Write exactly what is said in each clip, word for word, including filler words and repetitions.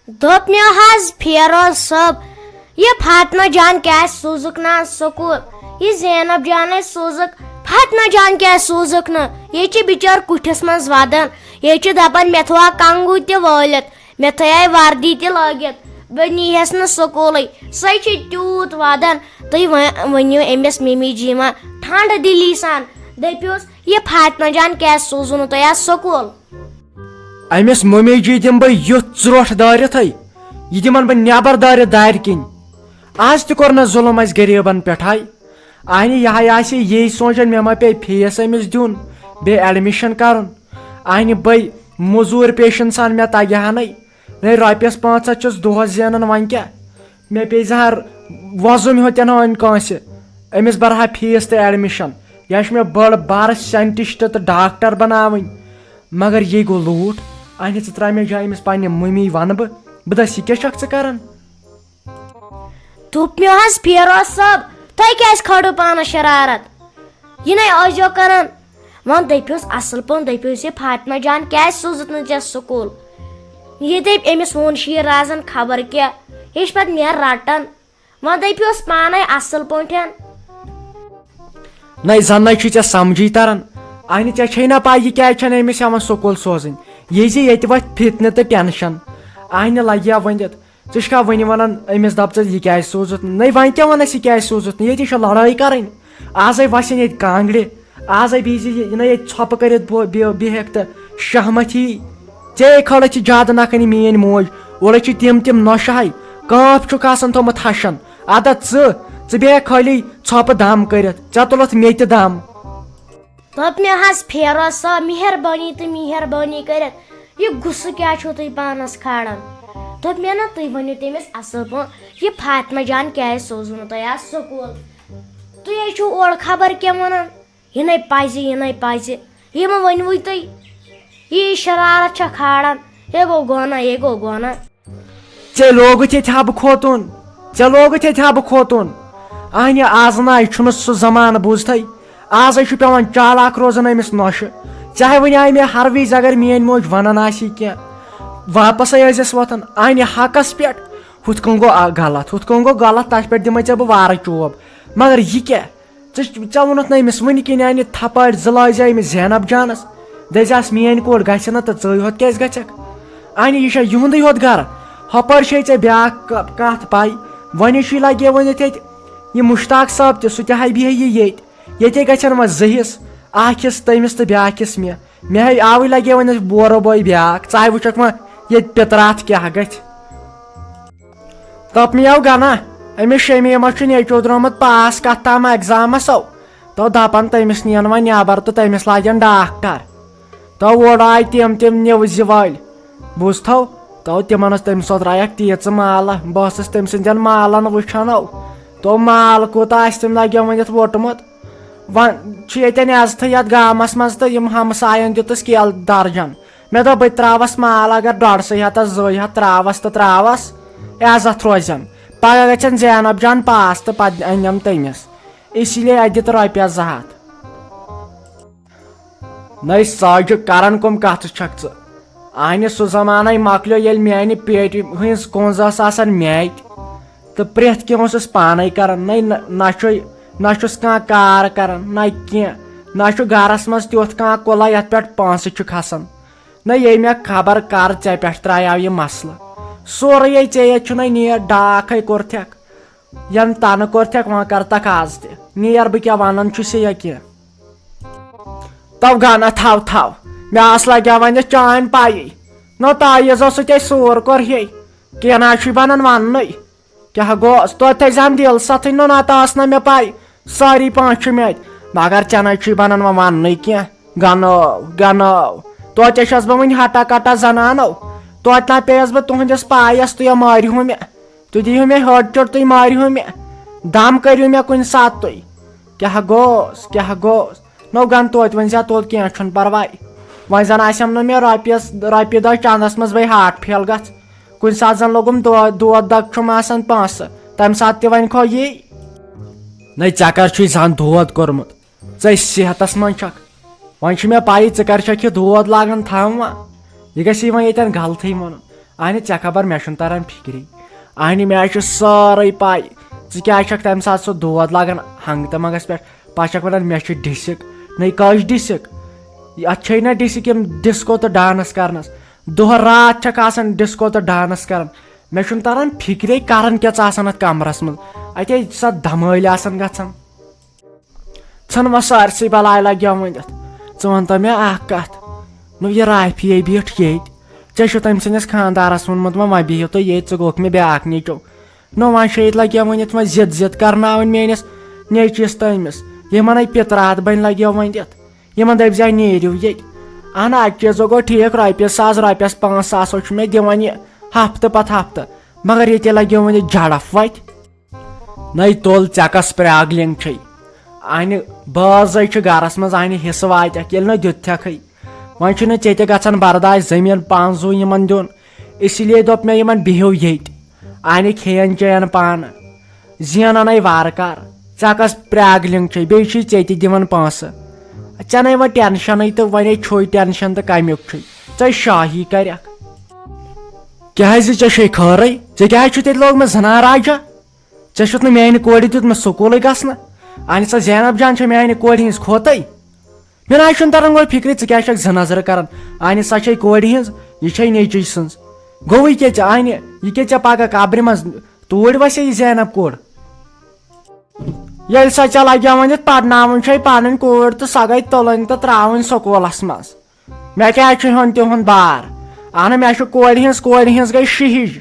دوٚپ مےٚ حظ فیروز صٲب، یہِ فاطمہ جان کیٛازِ سوٗزُکھ نہٕ آز سکوٗل؟ یہِ زینب جانے سوٗزُکھ، فاطمہ جان کیٛازِ سوٗزُکھ نہٕ؟ یہِ چھِ بِچٲر کُٹھِس منٛز وَدان۔ یہِ چھِ دَپان، "مےٚ تھوٚوا کنٛگوٗ تہِ وٲلِتھ، مےٚ تھٲیے وردی تہِ لٲگِتھ، بہٕ نیٖہَس نہٕ سکوٗلٕے۔" سۄے چھِ تیوٗت وَدان۔ تُہۍ وۄنۍ ؤنِو أمِس مِمی جی ما ٹھنٛڈٕ دِلی سان، دٔپِوس، "یہِ فاطمہ جان کیٛازِ سوٗزوٕ نہٕ تۄہہِ آز سکوٗل؟" أمِس مُمے جی دِمہٕ بہٕ یُتھ ژرٛوٹھ دٲرِتھٕے، یہِ دِمن بہٕ نٮ۪بر دٲرِتھ دارِ کِنۍ۔ آز تہِ کوٚر نہ ظُلم اَسہِ غریٖبن پٮ۪ٹھ۔ ہاے، اہنہِ یہِ ہاے آسہِ یی سونٛچان، مےٚ ما پیٚیہِ فیٖس أمِس دیُن، بیٚیہِ ایڈمِشن کرُن۔ اہنہِ بٔے موٚزوٗرۍ پیشن سان مےٚ تگہِ ہا نَے۔ ہے، رۄپیَس پانٛژھ ہَتھ چھُس دۄہَس زینان، وۄنۍ کیٛاہ؟ مےٚ پیٚیہِ زَہر وۄزُم ہیوٚت تہِ نہٕ وۄنۍ کٲنٛسہِ۔ أمِس بَرٕ ہا فیٖس تہٕ ایڈمِشن۔ یا چھِ مےٚ بٔڑ بارٕ ساینٹِسٹ تہٕ ڈاکٹر بَناوٕنۍ۔ مگر یہِ گوٚو لوٗٹھ۔ اَہنہِ ژٕ ترٛاو مےٚ جایہِ أمِس پنٛنہِ مٔمی وَنہٕ بہٕ، بہٕ دَپَس، "یہِ کیٛاہ چھَکھ ژٕ کَران؟" دوٚپ مےٚ حظ، "فیروز صٲب، تۄہہِ کیٛازِ کھٲلوٕ پانَس شرارت؟ یہِ نَے ٲسۍزیو کَران۔ وۄنۍ دٔپِوس اَصٕل پٲٹھۍ، دٔپِوس، یہِ فاطمہ جان کیٛازِ سوٗزُتھ نہٕ ژےٚ سکوٗل؟" یہِ دٔپۍ أمِس ووٚن شیٖر رازَن خبر کیٛاہ، یہِ چھِ پَتہٕ مےٚ رَٹان۔ وۄنۍ دٔپِوس پانَے اَصٕل پٲٹھۍ۔ نَے زَن نَے چھُے ژےٚ سَمجھٕے تَران۔ اَہنہِ ژےٚ چھے نہ پَے یہِ کیٛازِ چھَنہٕ أمِس ہٮ۪وان سکوٗل سوزٕنۍ؟ یہِ زِ ییٚتہِ وۄتھِ فِتنہٕ تہٕ ٹٮ۪نشَن۔ اَہنہِ لَگہِ ہا ؤنِتھ۔ ژٕ چھُکھا وٕنہِ وَنان أمِس دَپ ژٕ یہِ کیٛازِ سوٗزُتھ؟ نَے وۄنۍ کیٛاہ وَنَس یہِ کیٛازِ سوٗزُتھ نہٕ؟ ییٚتی چھےٚ لڑٲے کَرٕنۍ۔ آزَے وَسن ییٚتہِ کانٛگرِ۔ آزَے بیٚیہِ زِ یہِ، یہِ نَے ییٚتہِ ژھۄپہٕ کٔرِتھ بو-، بِہ-، بِہٮ۪کھ تہٕ شہمت یی۔ ژےٚ کھٲلَتھ چھِ زیادٕ نَکھٕ مِیٲنۍ موج۔ اورَے چھِ تِم تِم نۄشہِ ہَے۔ کانٛپھ چھُکھ آسان تھوٚمُت ہَشَن۔ اَدٕ ژٕ، ژٕ بیٚہہ خٲلی ژھۄپہٕ دَم کٔرِتھ۔ ژےٚ تُلَتھ مےٚ تہِ دَم۔ دوٚپ مےٚ حظ، "فیروز صٲب، مہربٲنی تہٕ مہربٲنی کٔرِتھ، یہِ غصہٕ کیٛاہ چھُو تُہۍ پانَس کھالان؟" دوٚپ مےٚ، "نہ، تُہۍ ؤنِو تٔمِس اَصٕل پٲٹھۍ، یہِ فاطمہ جان کیٛازِ سوٗزوٕ نہٕ تۄہہِ آز سکوٗل؟ تُہۍ حظ چھِو اورٕ خبر کیٛاہ وَنان، یہِ نَے پَزِ، یہِ نَے پَزِ، یہِ مہ ؤنِوٕے تُہۍ، یہِ شرارت چھےٚ کھالان، یہِ گوٚو گۄناہ، یہِ گوٚو گۄناہ۔" ژےٚ لوگُتھ ییٚتہِ حبہٕ کھوتُن، ژےٚ لوگُتھ ییٚتہِ حبہٕ کھوتُن۔ اہنہِ آز نَے چھُنہٕ سُہ زمانہٕ، بوٗزتھٕے؟ آزَے چھُ پٮ۪وان چالاک روزُن أمِس نۄشہِ۔ ژےٚ ہَے وَنیٛاے مےٚ ہر وِزِ اگر میٛٲنۍ موج وَنان آسی کینٛہہ، واپَسَے ٲسۍزٮ۪س وۄتھان۔ اہنہِ حقَس پٮ۪ٹھ۔ ہُتھ کٔنۍ گوٚو اَ-، غلط، ہُتھ کٔنۍ گوٚو غلط، تَتھ پٮ۪ٹھ دِمَے ژےٚ بہٕ وارٕ چوب۔ مگر یہِ کیٛاہ؟ ژٕ، ژےٚ ووٚنُتھ نہ أمِس وٕنہِ کِنۍ اَنہِ تھپٲرۍ زٕ لٲزِ أمِس زینب جانس۔ دٔپزِہَس، "میٛٲنۍ کوٗر گژھِ نہٕ تہٕ ژٕے ہوت کیٛازِ گژھکھ؟ اَنہِ یہِ چھا یِہُنٛدُے ہوت گرٕ؟ ہۄپٲرۍ چھے ژےٚ بیٛاکھ ک-، کَتھ پَے؟ وۄنۍ چھُے لگے وۄنۍ ییٚتہِ یہِ مُشتاق صٲب تہِ، سُہ تہِ ہا بیٚہہِ یہِ ییٚتہِ۔ ییٚتے گژھن وۄنۍ زٕ حصہٕ، اَکھ حصہٕ تٔمِس تہٕ بیٛاکھ حصہٕ مےٚ۔ مےٚ ہے آوٕے لگے وۄنۍ اَسہِ بورو بوے بیٛاکھ، ژٕ ہاے وٕچھکھ وۄنۍ ییٚتہِ پِتراتھ کیٛاہ گژھِ۔" تپنیو گنا، أمِس شمیٖمس چھُ نیٚچو درٛامُت پاس کتھ تام ایگزامس او۔ تو دپان تٔمِس نِین وۄنۍ نٮ۪بر تہٕ تٔمِس لاگن ڈاکٹر۔ تو اورٕ آے تِم تِم نِوزِ وٲلۍ۔ بوٗزتھو؟ تو تِمن ٲس تٔمِس اوترٕ آیکھ تیٖژٕ مالہٕ، بہٕ ٲسٕس تٔمۍ سٕنٛدٮ۪ن مالن وٕچھان او۔ تو مال کوٗتاہ آسہِ تٔمۍ لگیو ؤنِتھ ووٚٹمُت۔ وۄنۍ چھُ ییٚتٮ۪ن عزتھٕے یتھ گامس منٛز تہٕ یِم ہمساین دیُتُس کیلہٕ درجن۔ مےٚ دوٚپ، بہٕ تہِ ترٛاوَس مال، اگر ڈۄڈسٕے ہَتَس، زٕے ہَتھ ترٛاوَس تہٕ ترٛاوَس، عزت روزٮ۪م۔ پگاہ گژھن زینب جان پاس تہٕ پتہٕ اَنٮ۪م تٔمِس۔ اسی لیے اَتہِ دِتہٕ رۄپیَس زٕ ہَتھ۔ نَے ساجہِ، کران کٕم کَتھٕ چھَکھ ژٕ؟ اَہنہِ سُہ زمانَے مۄکلیو، ییٚلہِ میٛانہِ پیٹہِ ہٕنٛز کُنٛز ٲس آسان میٚتۍ۔ تہٕ پرٛٮ۪تھ کینٛہہ اوسُس پانے کران۔ نَے نہ، نہ چھُے، نہ چھُس کانٛہہ کار کران، نہ کینٛہہ۔ نہ چھُ گرس منٛز تیُتھ کانٛہہ کُلا یتھ پٮ۪ٹھ پونٛسہٕ چھُ کھسان۔ نہ یے مےٚ خبر کر ژےٚ پٮ۪ٹھ ترٛایاو یہِ مسلہٕ۔ سورُے ژےٚ ییٚتہِ چھُنَے نیٹ ڈاکھے کوٚرتھکھ۔ ین تنہٕ کوٚرتھکھ، وۄنۍ کرتکھ آز تہِ۔ نیر، بہٕ کیٛاہ ونان چھُسے یا کینٛہہ۔ تو گنہ تھاو تھاو۔ مےٚ آس لگیا وۄنۍ یتھ چانۍ پایی۔ نہ تعویذو سۭتۍ اَسہِ سور کوٚر ہے۔ کینٛہہ نہ چھُے بنان وننُے۔ کیٛاہ گوٚوس؟ توتہِ تھٲیزِ ہم دِل ستھٕے، نہ نتہٕ ٲس نہ مےٚ پَے۔ سٲری پانٛژھ چھِ مےٚ اَتہِ۔ مگر ژےٚ نَے چھُے بنان وۄنۍ وَننُے کینٛہہ۔ گنٲو، گنٲو۔ توتہِ چھَس بہٕ وٕنہِ ہٹا کٹا زنانو۔ توتہِ نہ پیٚیَس بہٕ تُہٕنٛدِس پایَس، تُہۍ مٲرِہو مےٚ۔ تُہۍ دِیِو مےٚ ہیوٚٹ چوٚٹ، تُہۍ مٲرِہو مےٚ۔ دم کٔرِو مےٚ کُنہِ ساتہٕ تُہۍ۔ کیٛاہ گوٚوس؟ کیٛاہ گوٚوس؟ نو گن توتہِ ؤنۍ زِ ہا توتہِ کینٛہہ چھُنہٕ پرواے۔ وۄنۍ زن آسٮ۪م نہٕ مےٚ رۄپیس، رۄپیہِ دہ چندس منٛز بیٚیہِ ہارٹ فیل گژھ۔ کُنہِ ساتہٕ زن لوٚگُم دو-، دود دگ چھُم آسان پونٛسہٕ، تمہِ ساتہٕ تہِ ونہِ کھو یی۔ نَے ژےٚ کر چھُے زن دود کوٚرمُت؟ ژٕ صحتس منٛز چھکھ۔ وۄنۍ چھُ مےٚ پَیی ژٕ کر چھکھ یہِ دود لاگان تھاوُن۔ یہِ گژھِ وۄنۍ ییٚتٮ۪ن غلطٕے وَنُن۔ اہنہِ، ژےٚ خبر، مےٚ چھُنہٕ تران فِکرے۔ اہنہِ، مےٚ حظ چھِ سٲرٕے پَے۔ ژٕ کیٛازِ چھَکھ تَمہِ ساتہٕ سُہ دود لاگان ہنٛگہٕ تہٕ منٛگَس پٮ۪ٹھ؟ پَتہٕ چھَکھ وَنان، "مےٚ چھِ ڈِسِک۔" نَے، کٔژ ڈِسِک؟ اَتھ چھے نہ ڈِسِک یِم ڈِسکو تہٕ ڈانٕس کَرنَس؟ دۄہ راتھ چھَکھ آسان ڈِسکو تہٕ ڈانٕس کَران۔ مےٚ چھُنہٕ تران فِکرے، کَران کیٛاہ ژٕ آسان اَتھ کَمرَس منٛز؟ اَتے چھِ سۄ دَمٲلۍ آسان گژھان۔ ژھن وۄنۍ سٲرسٕے بلاے لگیو ؤنِتھ۔ ژٕ وَن تہٕ مےٚ اکھ کتھ، نو یہِ رافیہ بیٖٹھ ییٚتہِ، ژےٚ چھُ تٔمۍ سٕنٛدِس خانٛدارس ووٚنمُت، وۄنۍ، وۄنۍ بِہِو تُہۍ ییٚتہِ، ژٕ گوٚکھ مےٚ بیٛاکھ نیٚچو۔ نو وۄنۍ چھُ ییٚتہِ لگیو ؤنِتھ وۄنۍ ضد ضد کرناوٕنۍ میٲنِس نیٚچوِس تٔمِس۔ یِمن ہے پِتراتھ بنہِ لگیو ؤنِتھ۔ یِمن دٔپۍ زِ، "نیٖرِو ییٚتہِ۔" اہن، اکہِ چیٖزو گوٚو ٹھیٖک، رۄپیہِ ساس، رۄپیس پانٛژھ ساس چھُ مےٚ دِوان یہِ ہفتہٕ پتہٕ ہفتہٕ، مگر ییٚتہِ لگیو وۄنۍ یہِ جڑف وتہِ۔ نَے تُل، ژےٚ کۄس پرٛاگلِنٛگ چھے؟ اَنہِ بٲژٕے چھِ گَرَس منٛز، اَنہِ حِصہٕ واتٮ۪کھ، ییٚلہِ نہٕ دیُت تھٮ۪کھٕے۔ وۄنۍ چھُنہٕ ژےٚ تہِ گژھان برداش زٔمیٖن پانٛژھ زُو یِمَن دیُن، اسی لیے دوٚپ مےٚ یِمَن، "بِہِو ییٚتہِ، اَنہِ کھیٚیَن چیٚیَن پانہٕ، زینَن ہے وارٕ کارٕ۔ ژےٚ کۄس پرٛاگلِنٛگ چھے؟ بیٚیہِ چھُے ژےٚ تہِ دِوان پونٛسہٕ۔ ژےٚ نَے وۄنۍ ٹٮ۪نشَنٕے تہٕ وۄنۍ ہے چھُے ٹٮ۪نشَن تہٕ کَمیُک چھُے؟ ژَے شاہی کَرٮ۪کھ۔" کیٛازِ، ژےٚ چھے خٲرٕے؟ ژےٚ کیٛازِ چھُ تیٚلہِ لوگمُت زَنان راجا؟ ژےٚ چھُتھ نہٕ میانہِ کورِ دیُتمُت سکوٗلٕے گژھنہٕ۔ اہنہِ، سۄ زینب جان چھےٚ میانہِ کورِ ہٕنٛز کھوتٕے۔ مےٚ نہ حظ چھُنہٕ تران گۄڈٕ فِکرِ، ژٕ کیٛاہ چھَکھ زٕ نظرٕ کران؟ اہنہِ، سۄ چھے کورِ ہٕنٛز، یہِ چھے نیٚچوٗ سٕنٛز۔ گوٚوٕے کیٛاہ ژےٚ؟ اہنہِ، یہِ کیٛاہ ژےٚ پگاہ قبرِ منٛز توٗرۍ وَسے یہِ زینب کوٗر؟ ییٚلہِ سۄ ژےٚ لگیو ؤنِتھ پرناوٕنۍ چھے پنٕنۍ کوٗر تہٕ سۄ گٔے تُلٕنۍ تہٕ ترٛاوٕنۍ سکوٗلس منٛز۔ مےٚ کیٛازِ چھُ ہیوٚن تِہُنٛد بار؟ اہنہٕ، مےٚ چھُ کورِ ہٕنٛز، کورِ ہٕنٛز گٔے شِہِج۔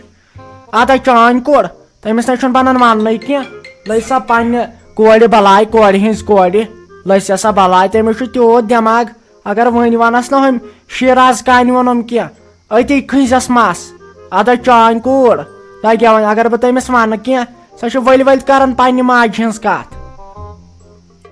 اَدا چٲنۍ کوٗر، تٔمِس نَے چھُنہٕ بَنان وَننَے کینٛہہ۔ لٔج سا پنٛنہِ کورِ بَلاے، کورِ ہٕنٛز کورِ۔ لٔج سا سۄ بَلاے، تٔمِس چھُ تیوٗت دٮ۪ماغ، اگر وۄنۍ وَنَس نہ ہُمۍ شیٖراز کانہِ ووٚنُم کینٛہہ، أتی کھٔنٛزٮ۪س مَس۔ اَدا چٲنۍ کوٗر، لَگیٛاوَن، اگر بہٕ تٔمِس وَنہٕ کینٛہہ، سۄ چھِ ؤلۍ ؤلۍ کَران پنٛنہِ ماجہِ ہٕنٛز کَتھ۔